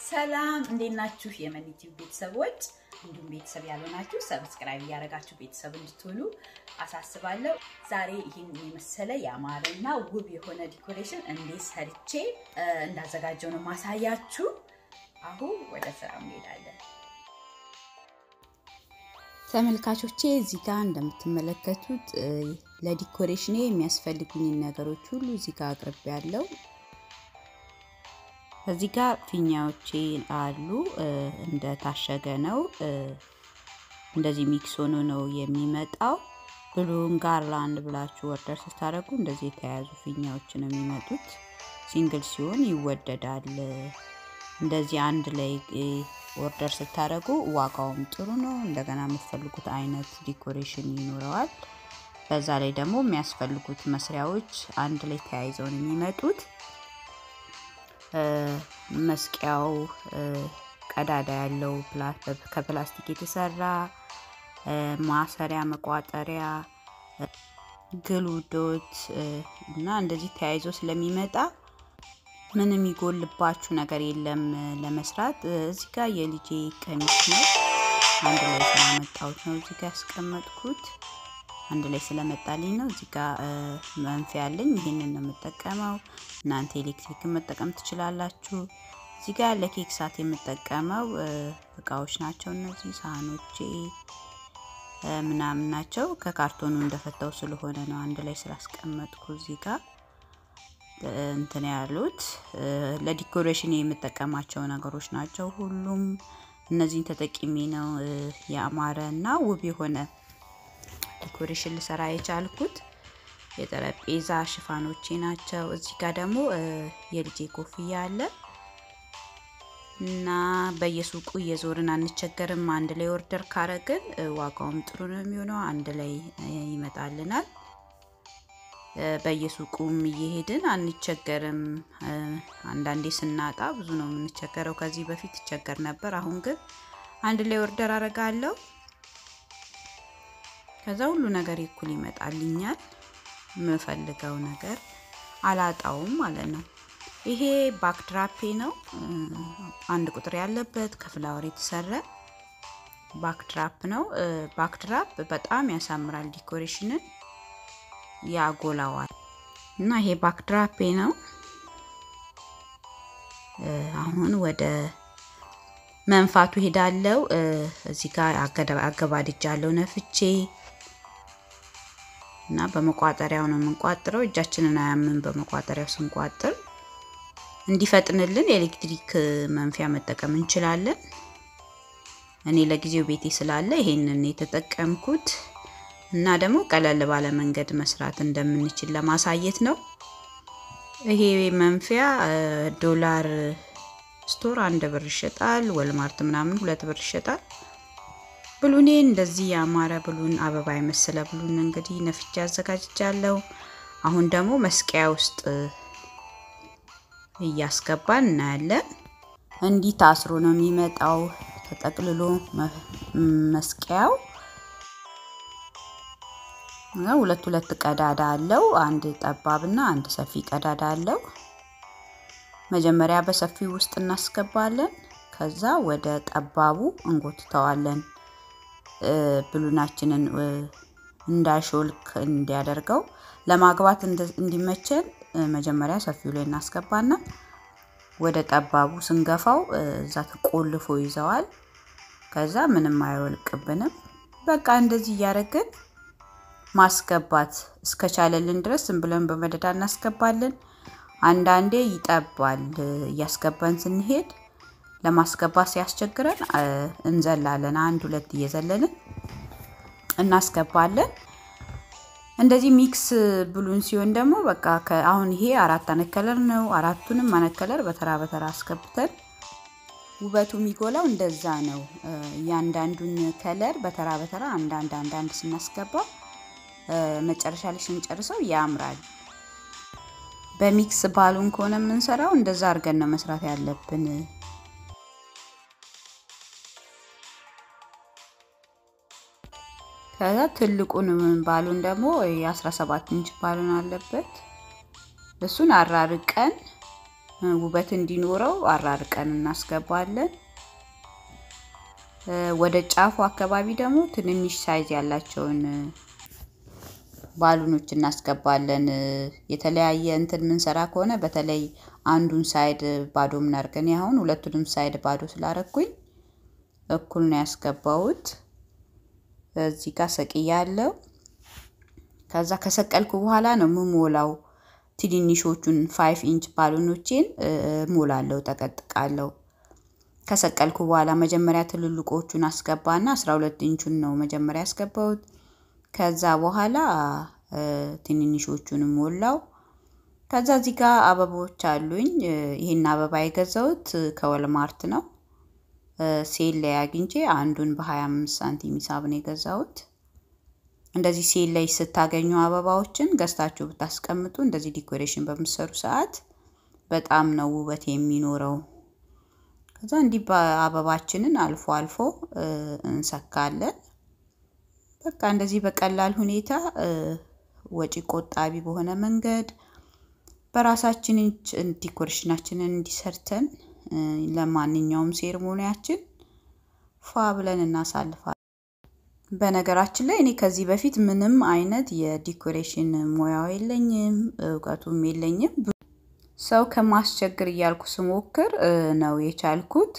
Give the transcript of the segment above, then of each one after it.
ሰላም እንዴት ናችሁ? የመን ዩቲዩብ ቤተሰቦች እንዲሁም ቤተሰብ ያልሆናችሁ subscribe እያደረጋችሁ ቤተሰብ እንድትሆኑ አሳስባለሁ። ዛሬ ይህን የመሰለ ያማረና ውብ የሆነ decoration እንዴት ሰርቼ እንዳዘጋጀው ነው ማሳያችሁ። አሁን ወደ ስራው እንሄዳለን። ተመልካቾቼ እዚህ ጋር እንደምትመለከቱት ለ decoration የሚያስፈልጉኝን ነገሮች ሁሉ እዚህ ጋር አቅርቤያለሁ። እዚህ ጋር ፊኛዎቼ አሉ። እንደ ታሸገ ነው፣ እንደዚህ mix ሆኖ ነው የሚመጣው። Balloon garland ብላችሁ order ስታደርጉ እንደዚህ የተያያዙ ፊኛዎች ነው የሚመጡት። Single ሲሆን ይወደዳል። እንደዚህ አንድ ላይ order ስታደርጉ ዋጋውም ጥሩ ነው። እንደገና የምትፈልጉት አይነት decoration ይኖረዋል። በዛ ላይ ደግሞ የሚያስፈልጉት መስሪያዎች አንድ ላይ ተያይዘው ነው የሚመጡት። መስቂያው ቀዳዳ ያለው ከፕላስቲክ የተሰራ ማሰሪያ፣ መቋጠሪያ፣ glue dot እና እንደዚህ ተያይዞ ስለሚመጣ ምንም የሚጎልባችሁ ነገር የለም ለመስራት። እዚህ ጋር የልጄ ቀሚስ ነው፣ አንድ ላይ ስላመጣሁት ነው እዚህ ጋር ያስቀመጥኩት። አንድ ላይ ስለመጣልኝ ነው። እዚህ ጋር መንፊያ አለኝ፣ ይሄንን ነው የምጠቀመው። እናንተ ኤሌክትሪክን መጠቀም ትችላላችሁ። እዚህ ጋር ለኬክ ሳት የምጠቀመው እቃዎች ናቸው እነዚህ ሳህኖቼ ምናምን ናቸው። ከካርቶኑ እንደፈታው ስለሆነ ነው አንድ ላይ ስላስቀመጥኩ እዚህ ጋር እንትን ያሉት። ለ decoration የምጠቀማቸው ነገሮች ናቸው ሁሉም። እነዚህን ተጠቅሜ ነው ያማረ እና ውብ የሆነ decoration ልሰራ የቻልኩት። የጠረጴዛ ሽፋኖቼ ናቸው። እዚህ ጋር ደግሞ የልጄ ኮፍያ አለ እና በየሱቁ እየዞርን አንቸገርም። አንድ ላይ order ካረግን ዋጋውም ጥሩ ነው የሚሆነው፣ አንድ ላይ ይመጣልናል። በየሱቁም እየሄድን አንቸገርም። አንዳንዴ ስናጣ ብዙ ነው የምንቸገረው። ከዚህ በፊት እቸገር ነበር። አሁን ግን አንድ ላይ order አረጋለሁ። ከዛ ሁሉ ነገር እኩል ይመጣልኛል። የምፈልገው ነገር አላጣውም ማለት ነው። ይሄ backdrop ኤ ነው። አንድ ቁጥር ያለበት ከ flower የተሰራ backdrop ነው። Backdrop በጣም ያሳምራል፣ decoration ን ያጎላዋል። እና ይሄ backdrop ኤ ነው። አሁን ወደ መንፋቱ ሄዳለው። እዚህ ጋር አገባድጃለሁ ነፍቼ እና በመቋጠሪያው ነው የምንቋጥረው። እጃችንን አያምን በመቋጠሪያው ስንቋጥር። እንዲፈጥንልን ኤሌክትሪክ መንፊያ መጠቀም እንችላለን። እኔ ለጊዜው ቤቴ ስላለ ይሄንን የተጠቀምኩት እና ደግሞ ቀለል ባለ መንገድ መስራት እንደምንችል ለማሳየት ነው። ይሄ መንፊያ dollar store 1 ብር ይሸጣል። Walmart ምናምን 2 ብር ይሸጣል። Balloon ኤ እንደዚህ ያማረ balloon፣ አበባ የመሰለ balloon እንግዲህ ነፍቼ አዘጋጅቻለሁ። አሁን ደግሞ መስቀያ ውስጥ እያስገባን እናያለን። እንዲህ ታስሮ ነው የሚመጣው ተጠቅልሎ መስቀያው። ሁለት ሁለት ቀዳዳ አለው። አንድ ጠባብና አንድ ሰፊ ቀዳዳ አለው። መጀመሪያ በሰፊው ውስጥ እናስገባለን። ከዛ ወደ ጠባቡ እንጎትተዋለን። Balloon ኣችንን እንዳይሾልክ እንዲያደርገው ለማግባት እንዲመቸን መጀመሪያ ሰፊው ላይ እናስገባና ወደ ጠባቡ ስንገፋው እዛ ተቆልፎ ይዘዋል። ከዛ ምንም አይወልቅብንም። በቃ እንደዚህ እያደረግን ማስገባት እስከቻለልን ድረስ ዝም ብለን በመደዳ እናስገባለን። አንዳንዴ ይጠባል። እያስገባን ስንሄድ ለማስገባት ሲያስቸግረን እንዘላለን። አንድ ሁለት እየዘለልን እናስገባለን። እንደዚህ mix balloon ሲሆን ደግሞ በቃ አሁን ይሄ አራት አይነት color ነው። አራቱንም አይነት color በተራ በተራ አስገብተን ውበቱ የሚጎላው እንደዛ ነው። እያንዳንዱን color በተራ በተራ አንዳንድ አንዳንድ ስናስገባ መጨረሻ ላይ ስንጨርሰው ያምራል። በ mix balloon ከሆነ የምንሰራው እንደዛ አድርገን ነው መስራት ያለብን። ከዛ ትልቁን balloon ደግሞ የ17 ኢንች balloon አለበት። እሱን አራርቀን ውበት እንዲኖረው አራርቀን እናስገባለን። ወደ ጫፉ አካባቢ ደግሞ ትንንሽ size ያላቸውን balloon ኦች እናስገባለን። የተለያየ እንትን ምንሰራ ከሆነ በተለይ አንዱን side ባዶ ምናርገን፣ እኔ አሁን ሁለቱንም side ባዶ ስላረኩኝ እኩል ነው ያስገባሁት። እዚህ ጋር ሰቅያለሁ። ከዛ ከሰቀልኩ በኋላ ነው ምሞላው። ትንንሾቹን 5 inch balloon ኦቼን ሞላለሁ፣ ጠቀጥቃለሁ። ከሰቀልኩ በኋላ መጀመሪያ ትልልቆቹን አስገባና 12 ኢንቹን ነው መጀመሪያ ያስገባሁት። ከዛ በኋላ ትንንሾቹን ሞላው። ከዛ እዚህ ጋር አበቦች አሉኝ። ይሄን አበባ የገዛሁት ከ Walmart ነው። Sale ላይ አግኝቼ አንዱን በ25 ሳንቲም ሂሳብ ነው የገዛሁት። እንደዚህ sale ላይ ስታገኙ አበባዎችን ገዝታችሁ ብታስቀምጡ እንደዚህ decoration በምትሰሩ ሰዓት በጣም ነው ውበት የሚኖረው። ከዛ እንዲህ አበባችንን አልፎ አልፎ እንሰካለን። በቃ እንደዚህ በቀላል ሁኔታ ወጪ ቆጣቢ በሆነ መንገድ በራሳችን decoration ኣችንን እንዲሰርተን ለማንኛውም ceremony ያችን ፏ ብለን እናሳልፋለን። በነገራችን ላይ እኔ ከዚህ በፊት ምንም አይነት የ decoration ሙያው የለኝም፣ እውቀቱም የለኝም። ሰው ከማስቸግር እያልኩ ስሞክር ነው የቻልኩት።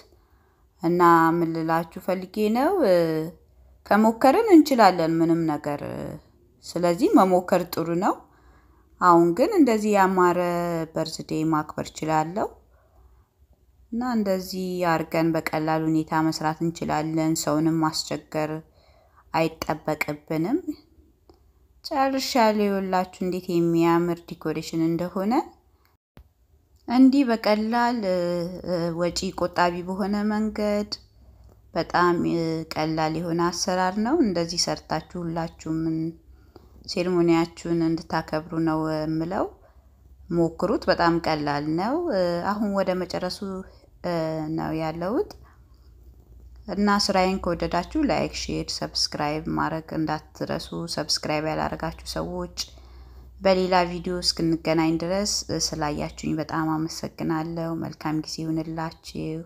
እና ምን ልላችሁ ፈልጌ ነው፣ ከሞከርን እንችላለን ምንም ነገር። ስለዚህ መሞከር ጥሩ ነው። አሁን ግን እንደዚህ ያማረ birthday ማክበር እችላለሁ። እና እንደዚህ አድርገን በቀላል ሁኔታ መስራት እንችላለን። ሰውንም ማስቸገር አይጠበቅብንም። ጨርሻለሁ። ይኸውላችሁ እንዴት የሚያምር decoration እንደሆነ። እንዲህ በቀላል ወጪ ቆጣቢ በሆነ መንገድ በጣም ቀላል የሆነ አሰራር ነው። እንደዚህ ሰርታችሁ ሁላችሁም ceremony ያችሁን እንድታከብሩ ነው የምለው። ሞክሩት፣ በጣም ቀላል ነው። አሁን ወደ መጨረሱ ነው ያለሁት እና ስራዬን ከወደዳችሁ like፣ share፣ subscribe ማድረግ እንዳትረሱ። Subscribe ያላደረጋችሁ ሰዎች በሌላ ቪዲዮ እስክንገናኝ ድረስ ስላያችሁኝ በጣም አመሰግናለሁ። መልካም ጊዜ ይሁንላችሁ።